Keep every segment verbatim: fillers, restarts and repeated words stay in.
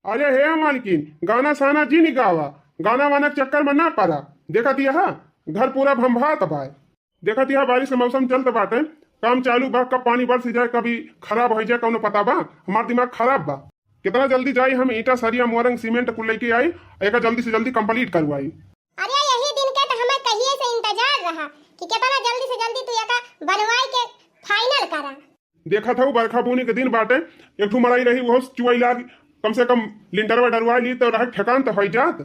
अरे हे मालकिन, गाना साना जी नि गावा, गाना वाना के चक्कर में ना पड़ा। देखत यह घर पूरा भंभात बाय। देखत यह बारिश के मौसम चलत बाटे, काम चालू बा, कब पानी बरस जाए, कभी खराब होइ जाए, कौनो पता बा? हमार दिमाग खराब बा। कितना जल्दी जाई हम ईंटा, सरिया, मोरंग, सीमेंट कुल लेके आई, एका जल्दी से जल्दी complete करवाई। अरे यही दिन के तो हमें कहिए से इंतजार रहा कि कितना जल्दी से जल्दी तू एका बनवाई के final करा। देखत हऊ, बरखा बूनी के दिन बाटे, एक ठो मड़ई रही, उहो चुआई लाग, कम से कम लिंटरवा डरवा ली तो रहे ठेकान तो होइ जात।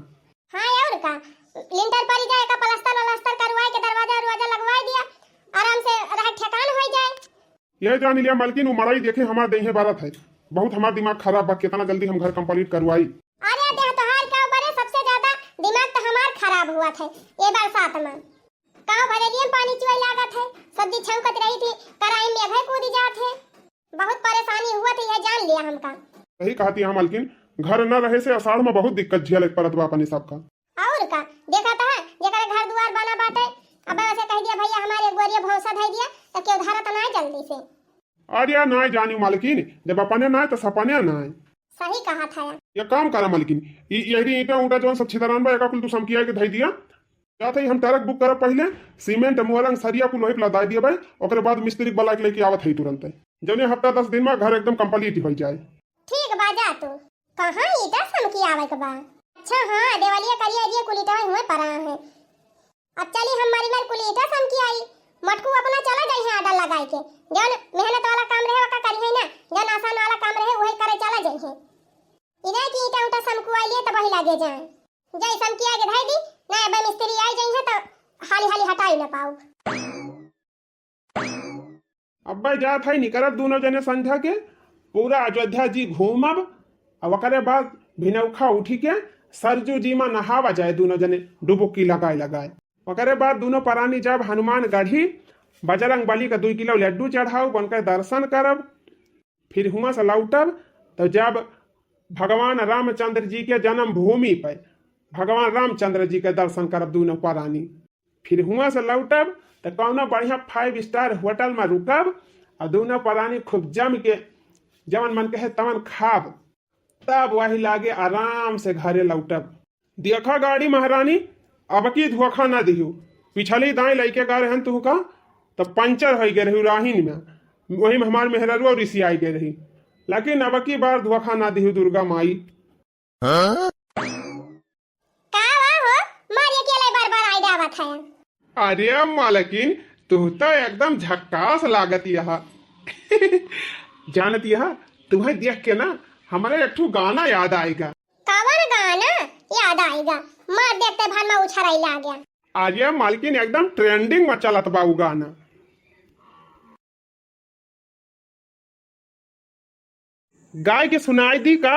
हाँ, और का, लिंटर पड़ी जाए, एका प्लास्टर वलास्टर करवाए के दरवाजा उरवाजा लगवाए दिया, आराम से रहे ठेकान होइ जाए। यह जान लिया मालकिन, उ मड़ई देखे हमार देहे बारत है, बहुत हमार दिमाग खराब बा, कितना जल्दी हम घर complete करवाई। अरे देह तोहार का ऊपर है, सबसे ज्यादा दिमाग तो हमार खराब हुआ था ये बरसात में। काव भरेलियन पानी चुए लागत है, सब्जी छौंकत रही थी, कराई में अघे कूदी जात है। बहुत परेशानी हुआ थी, यह जान लिया हमका। सही कहती है मालकिन, घर न रहे से आषाढ़ में बहुत दिक्कत झेले के पड़त बा अपने सबका। और का, देखत है, जेकर घर दुआर बना बाटे, अब वैसे कह दिया, "भैया, हमारे एक बोरिया भौसा धई दिया," तो केहू धरत ना जल्दी से। अरे ना जानी मालकिन, जब अपने ना तो सपने ना। सही कहा था। ये काम करा मालकिन, ई यही ईंटा ऊंटा जौन सब छितरान बा, एका कुल तू समकिया के धई दिया। जात ही हम ट्रक बुक करब पहिले, सीमेंट, मोरंग, सरिया कुल वही पे लदाई दिया भाई, ओकरे बाद मिस्त्री के बुला के लेके आवत है तुरंत। जौने हफ्ता दस दिन में घर एकदम complete होइ जाए। ठीक बा, जा तू। कहाँ ईंटा समकी आवे के बा? अच्छा हाँ, देवलिया करिया एरिया कुल ईंटा हुए पड़ा है। अब चली हम मरी मर कुल ईंटा समकी आई। मटकू अपना चला जाई है order लगाई के। जौन मेहनत वाला काम रहे ओका करी है ना, जौन आसान वाला काम रहे वही करे चला जाई है। इन्हें की ईंटा ऊंटा समकू आई लिए तब वही लागे जाए। जय समकिया के धई दी, ना अब मिस्त्री आई जाई है तो हाली हाली हटाई ना पाऊ। अब्बे जात है निकरब दोनों जने संझा के, पूरा अयोध्या जी घूमब, अब ओकरे बाद भिनौखा उठी के सरजू जी में नहावा जाए दोनों जने डुबुकी लगाए लगाए। ओकरे बाद दोनों परानी जब हनुमान गढ़ी बजरंग बली का दुई किलो लड्डू चढ़ाऊ, उनके दर्शन करब, फिर हुआं से लौटब तो जब भगवान रामचंद्र जी के जन्मभूमि पे भगवान रामचंद्र जी के दर्शन करब दोनों परानी। फिर हुआं से लौटब तो कौनो बढ़िया five star hotel में रुकब और दोनों परानी खूब जम के जवन मन कहे तवन खाब, तब वही लागे आराम से घरे लौटब। देखा गाड़ी महारानी, अब की धोखा ना दिहू। पिछली दाई लइके गा रहन तुहका, तो पंचर होइ गए रही राहिन में, वही में हमार मेहररुआ रिसियाई गए रही। लेकिन अब की बार धोखा ना दिहू दुर्गा माई। का बा हो, मारिया के लाई बार बार आई जावत है। अरे मालकिन, तू तो एकदम झक्कास लागत यह। जानत यह, तुम्हें देख के ना हमारे एक ठो गाना याद आएगा। कवन गाना याद आएगा? मार देखते भर में उछराई लाग गया। अरे मालकिन, एकदम trending में चलत बा उ गाना। गाय के सुनाई दी का?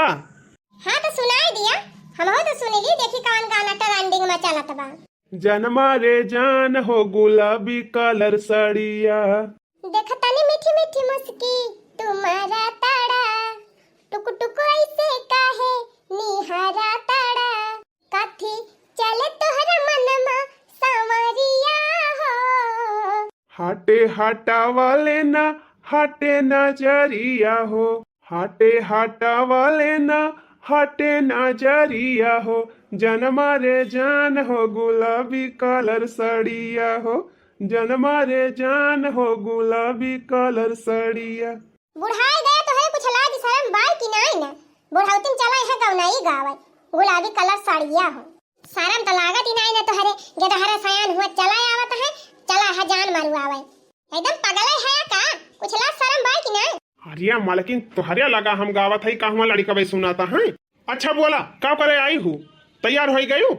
हाँ तो सुनाई दिया, हम हो तो सुन ली, देखी कौन गाना trending में चलत बा। जनमा रे जान हो गुलाबी कलर सड़िया। देख तनी मीठी मीठी मुस्की तुम्हारा ताड़ा, टुक टुक ऐसे काहे निहारा ताड़ा, काथी चले तोहरा मनमा सांवरिया हो। हाटे हाटा वाले ना, हाटे नजरिया हो, हाटे हाटा वाले ना, हाटे नजरिया हो, जनमा रे जान हो गुलाबी कलर सड़िया हो, जनमा रे जान हो गुलाबी कलर सड़िया। बुढ़ाए गए तोहरे कुछ लाज शरम बाय कि नाई ना? बुढ़ौतिन चला है गौनाई गावे, गुलाबी कलर सड़िया हो। शरम तो लागत ही नाई ना तोहरे, गेदहरा सयान हुआ चला आवत है, चला है जान मारू आवे। एकदम पगले है का? कुछ लाज शरम बाय कि नाई? अरे मालकिन, तोहरे लगा हम गावत है, कहवा लड़िकवे सुनाता है? अच्छा बोला, का करे आई हूँ? तैयार होई गयू?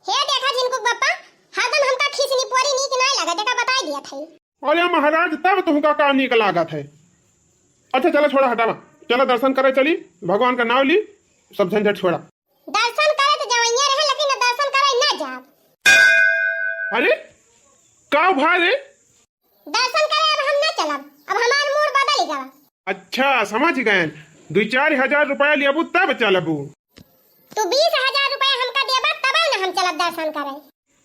हे देखा झिनकुक बप्पा, हरदम हमका खीस निपोरी नीक नाय लागत, एका बताई दिया थई। अरे महाराज, तब तुमका का नीक लागत है? अच्छा चला छोड़ा, हटावा, चला दर्शन करे चली, भगवान का नाव ली, सब झंझट छोड़ा। दर्शन करे तो जवैया रहे, लेकिन दर्शन करे ना जाब। अरे का भा रे? दर्शन करे अब हम ना चलब, अब हमार मूड बदल गवा। अच्छा समझ गए, दुई चार हजार रुपया लेबू तब चलबू। तू बीस हजार रुपया हमका देबा तब ना हम चलब दर्शन करे।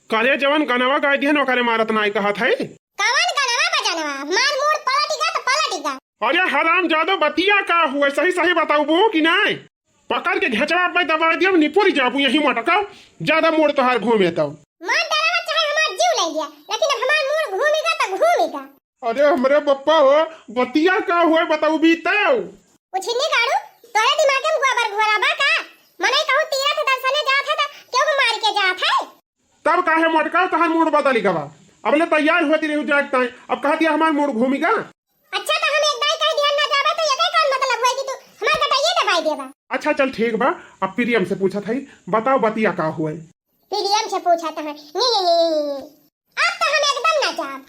काले जवन गनवा गाय दिहन ओकरे मारत नाई कहत है। कवन गनवा बजनवा? हमार मूड पलट गा तो पलट गा। अरे हराम जादो बतिया का हुआ, सही सही बताऊ बो कि नाई? पकड़ के घेचवा पे दबा दिया, निपुर जाबू यही मोटका, ज्यादा मूड़ तोहार घूमे तो। मन डरावा चाहे हमार जीव ले लिया, लेकिन अब हमार मूड़ घूमेगा तो घूमेगा। अरे हमरे बप्पा हो, बतिया का हुए बताऊ भी तय। उछिन्नी गाड़ू, तोरे दिमाग में गोबर घोरा बा का? मनई कहूँ तीरथ दर्शने जात है तो क्यों मार के जात है? तब काहे मोटका तोहार मूड़ बदल गवा? अबले तैयार होती रही जाए ताई, अब कहा दिया हमार मूड़ घूमी का? अच्छा तो हम एक दाई कह दिया ना जाबे तो ये कौन मतलब हुआ कि तू हमार गटाइए दबाई देबा? अच्छा चल ठीक बा, अब प्रियम से पूछत हई, बताओ बतिया का हुए? प्रियम से पूछत है, ये, ये, ये, ये, ये। अब तो हम एकदम ना जाब।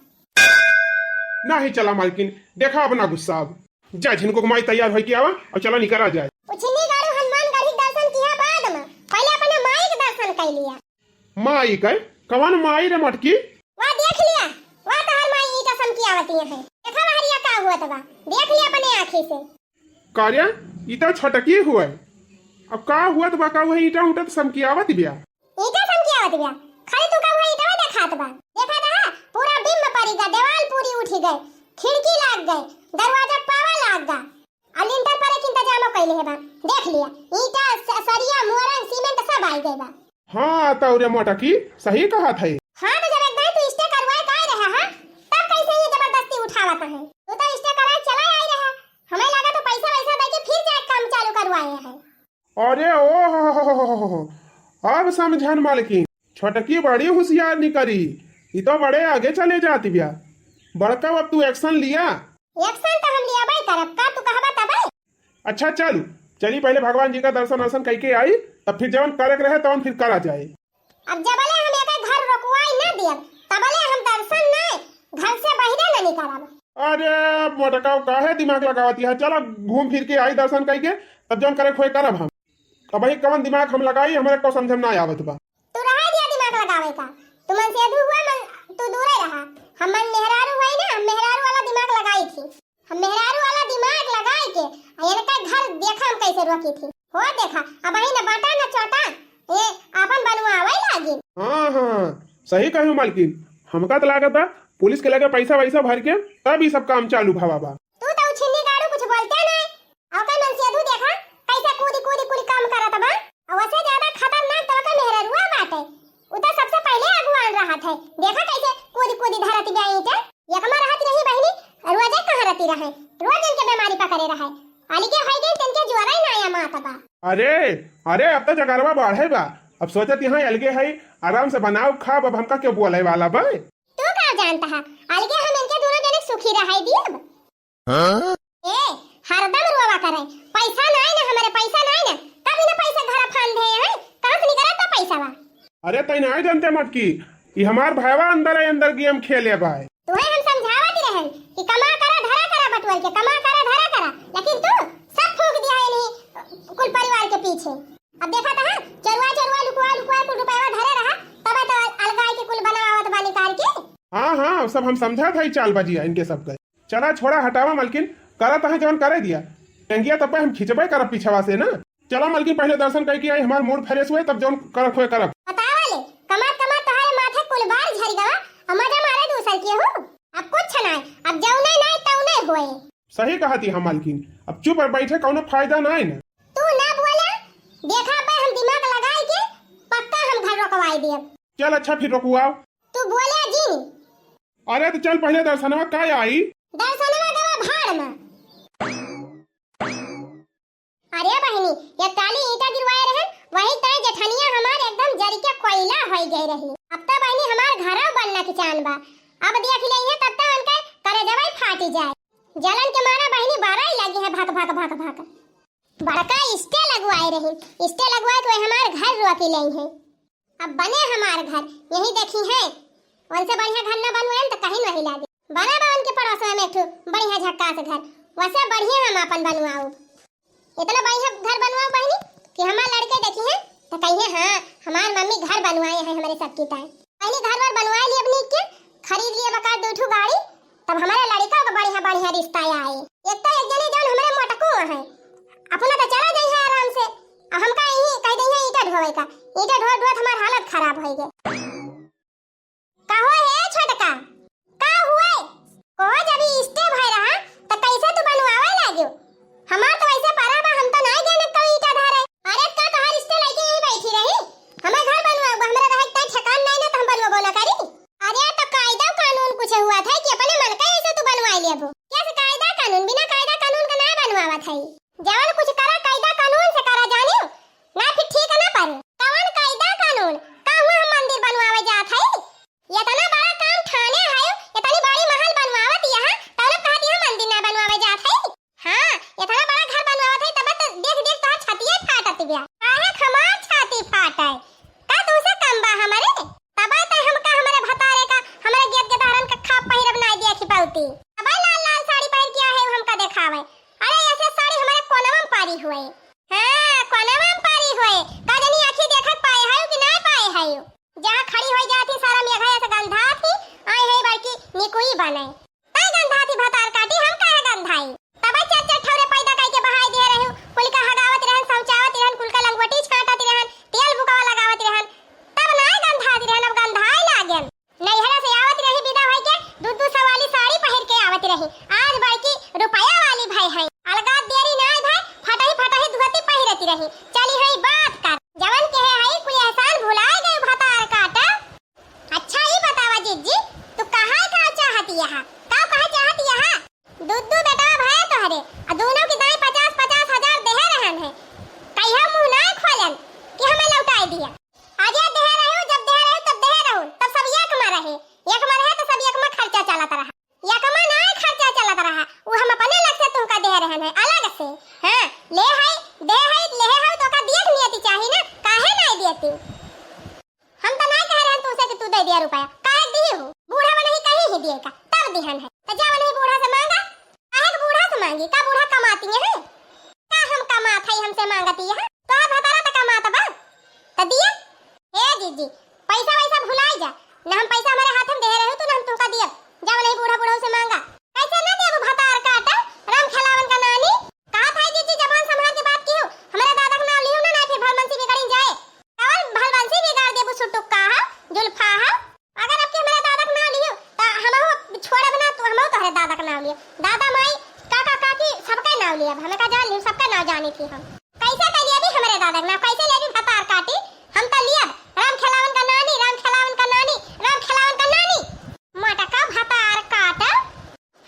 नाही चला मालकिन, देखा अब ना गुस्सा अब। जा झिनको माई तैयार होई के आवा और चला निकला जाए। उछिन्नी गाड़ू हनुमानगढ़ी के दर्शन किया बाद में, पहले अपने माई के दर्शन कर लिया। माई के? कवन माई रे मटकी? वाह देख लिया, वाह तोहर माई ईटा समकी आवती है। देखा बहरिया का हुआ तबा, देख लिया अपने आँखी से। कार्या, ई तो छोटकी हुए। अब का हुआ तबा, का हुआ ईटा उटा तो समकी आवत बिया। ईटा समकी आवत बिया? खाली तू का हुआ ईटवा देखात बा? देखा था, पूरा बिम्ब पड़ी गा, देवाल पूरी उठी गए, खिड़की लाग गए, दरवाजा पावा लाग गा, और लिंटर परे के इंतजामो कैले है बा। देख लिया, ईटा, स-, सरिया, मोरंग, सीमेंट सब आई गए बा। हाँ, तौरे मोटकी सही कहत है। हाँ, तो जब एक दाई तू stay करवाए का रहा है, तब कैसे ये जबरदस्ती उठावत है? तू तो stay कराए चला आई रहा, हमें लगा तो पैसा वैसा दे के फिर जाए काम चालू करवाए है। अरे ओ हो हो हो हो हो, अब समझन मालकिन, छोटकी बड़ी होशियार निकरी, ई तो बड़े आगे चले जाती बिया। बड़का अब तू action लिया। Action तो हम लियाबे करब, का तू कहबा तबे? अच्छा चलू, चली पहले भगवान जी का दर्शन वर्शन कई के आई, तब फिर जवन करे के रहे तवन फिर करा जाए। अब जबले हम एकर घर रोकवाई ना दियब, तबले हम दर्शन ना घर से बहिरे ना निकलब। अरे मोटकाऊ, काहे दिमाग लगावती है? चला घूम फिर के आई दर्शन कई के, तब जौन करे खोए करब हम। अब वही कवन दिमाग हम लगाई, हमरे को समझ में ना आवत बा। तू रहा दिया दिमाग लगावे का, तू मन से अधू हुआ मन, तू दूरे रहा। हम मन मेहरारू हुई ना, हम मेहरारू वाला दिमाग लगाई थी, हम मेहरारू वाला दिमाग लगाई के आ इनका घर देखा हम कैसे रोकी थी। हो देखा, अब वही न बाटा न चोटा, ये आपन बनवावे लागी। हाँ हाँ, सही कहू मालकिन, हमका तो लागत बा पुलिस के लगे पैसा वैसा भर के तब ई सब काम चालू भवा बा। तू तो उछिन्नी गाड़ू कुछ बोलते नहीं। और कई मन से अधू देखा कैसे कूदी कूदी कुल काम करत बा। और वैसे ज्यादा खतरनाक तो का मेहररुआ बाटे, उ तो सबसे पहले अगुवान रहत है। देखा कैसे कूदी कूदी धरत बा ईंटे। यकमा रहत रही बहिनी, रोजे कहाँ रहती रहे, रोज इनके बीमारी पकड़े रहे। अलगे होई गई, तनके जुआरा ही ना आया मात बा। अरे, अरे, अब तो जगरवा बढ़े बा। अब सोचत यहाँ अलगे है, आराम से बनाओ खाब, अब हमका क्यों बोले वाला बा? तू का जानता है, अलगे हम इनके दोनों जने सुखी रहे दियब। हाँ? ए, हरदम रोवा करे, पैसा नाई ना हमरे, पैसा नाई ना, तब इन्हें पैसा घरा फान दे हैं, कहाँ से निकलत बा पैसा बा? अरे तई नाई जानते मटकी, ई हमार भाईवा अंदर है, अंदर गेम खेले बा। तुहे हम समझावत रहन कि कमा करा, धरा करा बटुअर के, कमा करा, धरा करा, लेकिन तू सब फूंक दिया है इन्हीं कुल परिवार के पीछे। अब देखा था, चरुआ, चरुआ, लुकवा, लुकवा, कुल रुपया धरे रहा, तब तो अलगाई के कुल बनावत बा निकाल के। हाँ, हाँ, सब हम समझा था, ई चाल बाजिया इनके सब के। चला, छोड़ा, हटावा, मलकिन, करा तहाँ जवन करे दिया। टंगिया तब हम खींचबे करब पीछवा से ना। चला, मलकिन, पहले दर्शन करके आई, हमार मूड फ्रेश हुए, तब जवन करब, खोए करब। बतावा ले, कमात, कमात तोहरे माथे कुल बार झरि गवा, अब मजा मारे दूसर के हो। अब कुछ नाय, अब जौने नाय, तौने होए। सही कहती हम, मलकिन, अब चुप बैठे कौनो फायदा नाय ना। तू ना बोला, देखा बे हम दिमाग लगाई के पक्का हम घर रोकवाई देब। चल अच्छा, फिर रोकवाओ। तू बोले जिन। अरे तो चल पहले दर्शनवा का आई। दर्शनवा गवा भाड़ में। अरे बहिनी, ये काली ईंटा गिरवाए रहन, वही तय जेठनिया हमार एकदम जरि के कोयला होई गई रही। अब तो बहिनी हमार घरव बनना के चान बा। अब देख लेइहे तब तो उनके करेजवा ही फाटी जाए। जलन के मारा बहिनी बारह ही लगी है भक भक भक भक। बड़का इस्टे लगवाए रही, इस्टे लगवाए के वही हमार घर रोकी लेइहे। अब बने हमार घर, यही देखी है, उनसे बढ़िया घर ना बनवाएम तो कहीं नहीं लागे। बना बा उनके पड़ोस में एक ठो बढ़िया झक्कास घर, वैसे बढ़िया हम आपन बनवाओ। इतना बढ़िया घर बनवाओ बहिनी कि हमार लड़के देखी है तो कहिए, "हाँ, हमार मम्मी घर बनवाए हैं हमारे सबकी ताई।" पहले घर वर बनवाए लिए अपनी के, खरीद लिए बका दो ठो गाड़ी, तब हमारे लड़का को बढ़िया बढ़िया रिश्ता आए। एक तो एक जने जौन हमारे मोटको है, अपना तो चला जाई है आराम से, आ हमका यही कह दे है ईंटा ढोवे का, ईंटा ढोत ढोत हमार हालत खराब होई गए। कहो हे छोटका, का हुए? कहो जब ई इस्टे भय रहा, त कैसे तू बनवावे लाग्यो? हमार तो वैसे परा बा, हम तो नाय जाने कौन ईंटा धरे। हुए। हाँ, कोनवा में पारी हुए। का जानी आँखी देखत पाए हयू कि नाय पाए हयू। जहाँ खड़ी होई जात ही सारा मेघा ऐसे गंधात ही, आई है बड़की निकुई बने। तै गंधात ही भतार काटी, हम काहे गंधाई? तबै चार चार ठौरे पैदा कई के बहाई दे रहू, कुल का हगावत रहन, शौचावत रहन, कुल का लंगोटी छाटत रहन, तेल बुकवा लगावत रहन, तब नाय गंधात रहन, अब गंधाए लागेन। नैहरा से आवत रही बिदा भई के, दू दू सौ वाली साड़ी पहिर के आवत रही। आज बड़की रुपया वाली भई है। अलगा देरी नाय भई, फटही फटही धोती पहिरत रही। चली हई बात कर। जवन के है हई कुल एहसान भुलाए गए भतार काटा। अच्छा ई बतावा जिज्जी, तू कहाँ का चाहत यहाँ? का कहा चाहत यहाँ? दू दू बेटा भई तोहरे, आ दोनों की दाई पचास पचास हजार देहे रहन है। कहियो मुँह नाय खोलन कि हमें लौटाए दिया। अरे देहे रहे हो, जब देहे रहे हो, तब देहे रहो, तब सब एक में रहे, एक में रहे तो सब एक में खर्चा चलत रहा, एक में ना खर्चा चलत रहा, वो हम अपने लग से तुमका देहे रहन है, अलग से। हाँ, ले है, दे है, ले है तो का दिए के नियति चाही ना, काहे ना दियती? हम तो ना कह रहे हैं तुमसे कि तू दे दिया रुपया, काहे दी हो? बूढ़ा में नहीं कहीं ही दिए का, तब दिहन है, तो जाओ नहीं बूढ़ा से मांगा, काहे के बूढ़ा से मांगी, का बूढ़ा कमाती है? का हम कमात हई, हमसे मांगती है? तोहार भतारा त कमात बा, त दिया। हे जीजी, पैसा वैसा भुलाई जा, न हम पैसा हमारे हाथ में दे रहे हो तो न हम तुमका दियब। जाओ नहीं बूढ़ा बूढ़ा से मांगा। कैसे ना देबू भतार काटा, राम खेलावन का नानी? कहा था जीजी, जबान संभाल के बात की हो, हमारे दादा का नाम लियो ना, ना फिर भलमनसी बिगड़ी जाए। कवन भलमनसी बिगाड़ देबू, सुटुक्का हो, जुल्फा हो। अगर अब के हमारे दादा के नाम लियो, त हमहू छोड़ब ना, तू हमहू तोहरे दादा के नाम लियो। दादा माई, काका काकी, सबके नाम लियब। हमें का जान लियो, सबके नाम जानी थी हम। कैसे तो लियबी हमारे दादा के नाम, कैसे लियबी भतार काटी? हम तो लियब राम खेलावन का नानी, राम खेलावन का नानी, राम खेलावन का नानी। मोटका भतार काटा।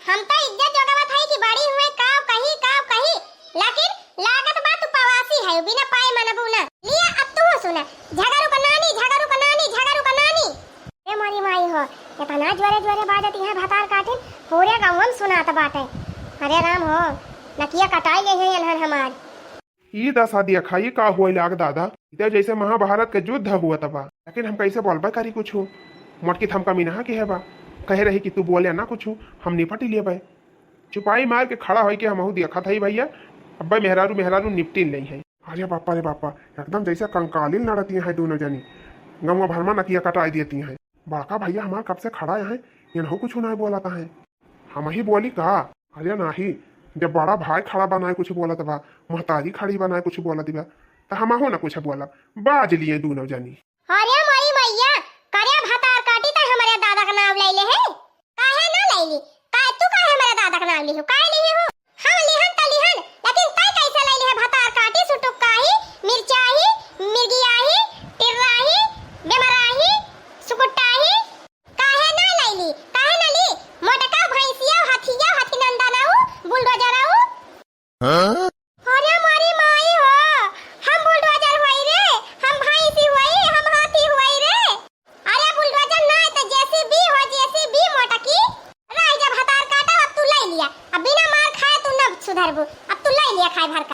हम तो इज्जत जोगावत हई कि बड़ी हुए, काव कही, काव कही, लेकिन लागत बा तू पवासी है, बिना पाए मनबू ना। लिया अब तू सुना, झगरू का नानी, झगरू का नानी, झगरू का नानी। ए मोरी माई हो, इतना जोरे जोरे बाजत यहाँ भतार काटिन, पूरे गाँव में सुनात बाटे। अरे राम हो, नकिया कटाई ले हैं इन्हन हमार। ई दसा देखा, ई का होए लाग दादा? ई त जैसे महाभारत के युद्ध हुआ तबा, लेकिन हम कैसे बोलबे करी कुछ? मोटकी थमका मिनहा के है बा, कहे रही कि तू बोले ना कुछ, हम निपट लेबे। चुपाई मार के खड़ा होई के हमहू देखत हई भैया, अब्बे मेहरारू मेहरारू निपटिन लेई है। अरे बापा रे बापा, एकदम जैसे कंकालिन लड़ती हैं दोनों जनी, गंवा भर में नकिया कटाई देती हैं। बड़का भैया हमार कब से खड़ा है, इनहू कुछ ना बोलत है। हम ही बोली का? अरे नाही, जब बड़ा भाई खड़ा बनाए कुछ बोलत बा, महतारी खड़ी बनाए कुछ बोलत बा, त हमहू ना कुछ बोलब। बाज लिए दोनों जनी। अरे मोरी मैया, करे भतार काटी त हमरे दादा का नाम ले ले है। काहे ना ले ली? का तू काहे हमरे दादा का नाम लिहू? काहे लिहू? हम लिहन त लिहन, लेकिन तै कैसे ले लिहे भतार काटी? सुटुक्काही, मिर्चाही, मिर्गियाही, टिर्राही, बेमराही, सुकुट्टाही। काहे ना लैली? काहे ना ली? मोटका भैंसिया, हथिया, हथी नंदनऊ, बुलडोजरऊ। हाँ? अरे मोरी माई हो, हम बुलडोजर होई रे, हम भैंसी होई, हम हाथी होई रे। अरे बुलडोजर ना, तो जेसीबी हो, जेसीबी मोटकी। रह जा भतार काटा, अब तू लै लिया, अब बिना मार खाए तू न सुधरबू, अब तू लै लिया खाए भर का।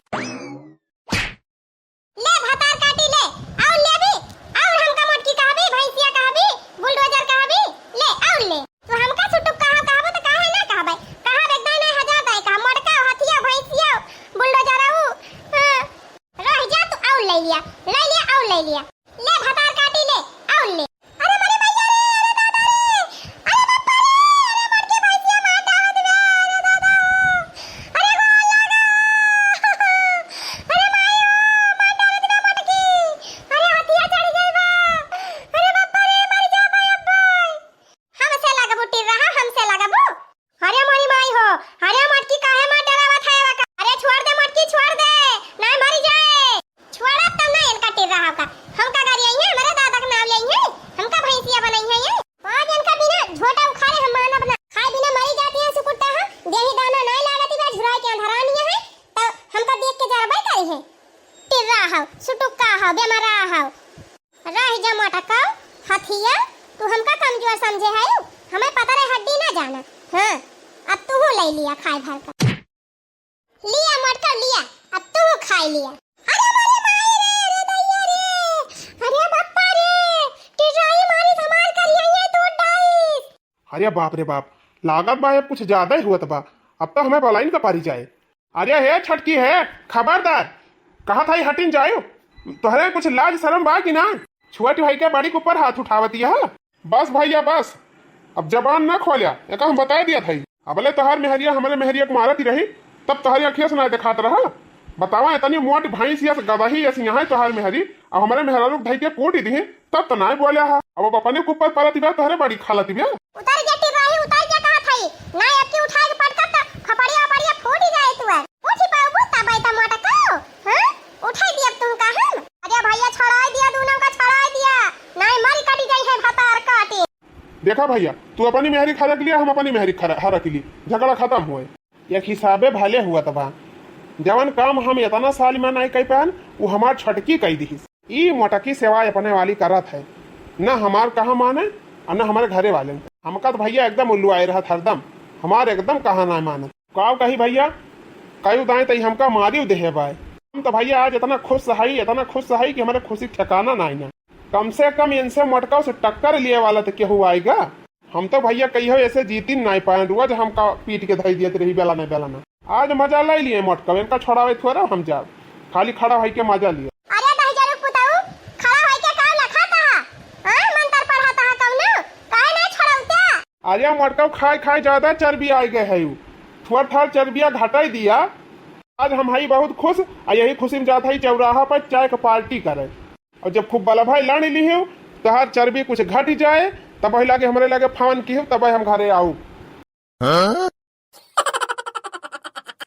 ले भतार काटी ले, और ले भी, और हमका मोटकी कहबी, भैंसिया कहबी, बुलडोजर कहबी, ले और ले। तू हमका सुटुक कहा कहबो त काहे ना कहबे? कहब एक दाई ना हजार दाई कहा, मोटका हथिया भैंसिया बुलडोजर हऊ। हाँ। रह जा तू और ले लिया, ले लिया और ले लिया। ले भतार काटी ले, और ले। अरे मोरे भैया रे, अरे दादा रे, अरे बापा रे, अरे मोटकी भैंसिया मार डालत बा, अरे दादा, अरे गोल लागा, अरे माई हो, मार डालत बा मोटकी, अरे हथिया चढ़ गई बा, अरे बापा रे, मर जा भाई अब्बा। हमसे लगबू टिर्राहा, हमसे लगबू। अरे मोरी माई हो, अरे मोटकी काहे मार डरावत है एवा का? अरे छोड़ दे मोटकी, छोड़ दे, ना मरी जाए। छोड़ा तब ना इनका टिर्राहा का। हमका गरियाई है, हमरे दादा का नाम लेई है, हमका भैंसिया बनाई है ये। आज इनका बिना झोटा उखाड़े हम मानब ना। खाए बिना मरी जाती है सुकुट्टा हम, देही दाना ना लागती बा, झुराए के अंधरानी है, तो हमका देख के जरबे करी है। टिर्राहा, सुटुक्का हा, बेमरा हा। रह जा मोटका, हथिया, तू हमका कमजोर समझे है, हमें पता रहे हड्डी ना जाना। हाँ, अब तू ले लिया खाए भर का। लिया मोटका लिया, अब तू खाए लिया। अरे मोरे माई रे, अरे दैया रे, अरे बप्पा रे, टिर्राही मारी हमार करिया ये तोड़ डाइस। अरे बाप रे बाप, लागत बा अब कुछ ज्यादा ही हुआ बा, अब तो हमें बलाइन का पारी जाए। अरे हे छटकी हे, खबरदार, कहा था हटिन जायो। तोहरे कुछ लाज शरम बा कि ना? छोट भाई के बड़ी के ऊपर हाथ उठावती है। बस भैया बस, अब जबान ना खोल्या, एका हम बताए दिया था। अबले तोहार मेहरिया हमरे मेहरिया के मारत ही रही, तब तोहरी अखिया से ना देखात रहा। बतावा, इतनी मोट भैंस यस गदही यस यहाँ तोहार मेहरी, अब हमरे मेहरारू के धई के कूट दिही, तब तो नाय बोल्या हा। अब, अब अपने के ऊपर परत बा, तोहरे बड़ी खालत बा। उतर जा टिर्राही, उतर जा कहा थई। ना अब की उठाए के पटकब त खपड़िया उपड़िया फूट जाए तुअर। उठी पाउबू तब आई त मोटको, हाँ? उठाई दिया तुमका हम। अरे भैया छोड़ाई दिया, दोनों का छोड़ाई दिया। नाय मरी कटी जाई है भतार काटे। देखा भैया, तू अपनी मेहरी खरक लिया, हम अपनी मेहरी खर-, हरक ली, झगड़ा खतम हुए। एक हिसाबे भले हुआ तबा, जवन काम हम इतना साल में नाय कई पान, वो हमार छटकी कई दिहिस। ई मोटकी सेवा अपने वाली करत है, न हमार कहा माने और न हमारे घरे वाले। हमका तो भैया एकदम उल्लू आए रहत हरदम, हमार एकदम कहा ना मानत। काव कही भैया, कई दाएं तई हमका मारी देहे बाय। हम तो भैया आज इतना खुश हई, इतना खुश हई कि हमारे खुशी ठिकाना नाई ना। कम से कम इनसे मोटका से टक्कर लिए वाला तो केहू आएगा। हम तो भैया कहियो ऐसे जीतिन नाई पाए, रोज हमका पीट के धई दियत रही बेला ना बेला ना। आज मजा ले लिए मोटका, इनका छोड़ावे थोड़ा हम जाब, खाली खड़ा होई के मजा लिए। अरे दहिजरू पुतऊ, खड़ा होई के काव लखा तहा? हाँ, मंत्र पढ़ा तहा कौनो? काहे नहीं छोड़ौते? अरे मोटका खाए खाए ज्यादा चर्बी आ गए है, थोड़ा थार चर्बिया घटाई दिया। आज हम हई बहुत खुश, आ यही खुशी में जात हई चौराहा पर चाय के पार्टी करे। और जब खूब बला भाई लड़ ली हो, तोहार चर्बी कुछ घट जाए, तब वही लागे हमरे लागे फोन की हो, तब हम घरे आऊ।